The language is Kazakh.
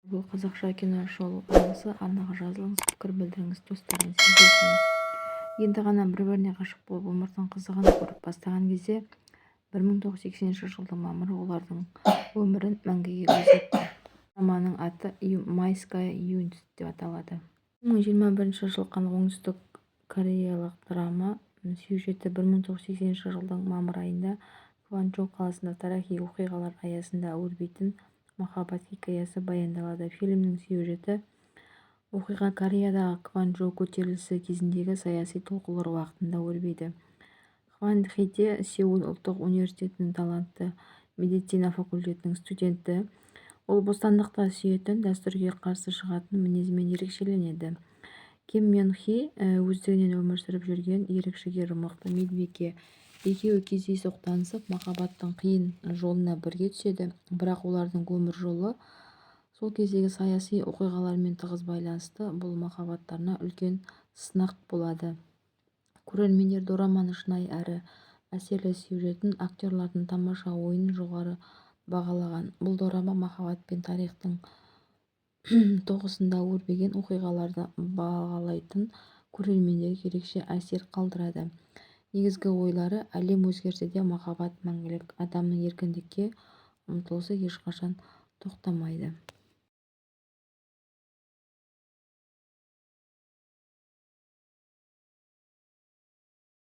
Бұл Қазақша кино шолу арнасы. Арнаға жазылыңыз, пікір білдіріңіз, достарыңызбен бөлісіңіз. Енді ғана бір-біріне ғашық болып, өмірдің қызығын көріп бастаған кезде 1980 жылдың мамыры олардың өмірін мәңгіге өзгертті. Дораманың аты «Майская юность» деп аталады. 2021 жылы шыққан оңтүстік кореялық драма. Сюжеті 1980 жылдың мамыр айында Кванджу қаласында тарихи оқиғалар аясында өрбитін махаббат хикаясы баяндалады. Фильмнің сюжеті оқиға Кореядағы Кванджу көтерілісі кезіндегі саяси толқулар уақытында өрбиді. Хван Хи-те Сеул ұлттық университетінің талантты медицина факультетінің студенті. Ол бостандықты сүйетін, дәстүрге қарсы шығатын мінезімен ерекшеленеді. Ким Мен Хи өздігінен өмір сүріп жүрген ерік жігері мықты медбике. Екеуі кездейсоқ танысып, махаббаттың қиын жолына бірге түседі. Бірақ олардың өмір жолы сол кездегі саяси оқиғалармен тығыз байланысты. Бұл махаббаттарына үлкен сынақ болады. Көрермендер дораманың шынайы әрі әсерлі сюжетін, актерлардың тамаша ойынын жоғары бағалаған. Бұл дорама махаббат пен тарихтың тоғысында өрбіген оқиғаларды бағалайтын көрермендерге ерекше әсер қалдырады. Негізгі ойлары: әлем өзгерсе де, махаббат мәңгілік, адамның еркіндікке ұмтылысы ешқашан тоқтамайды.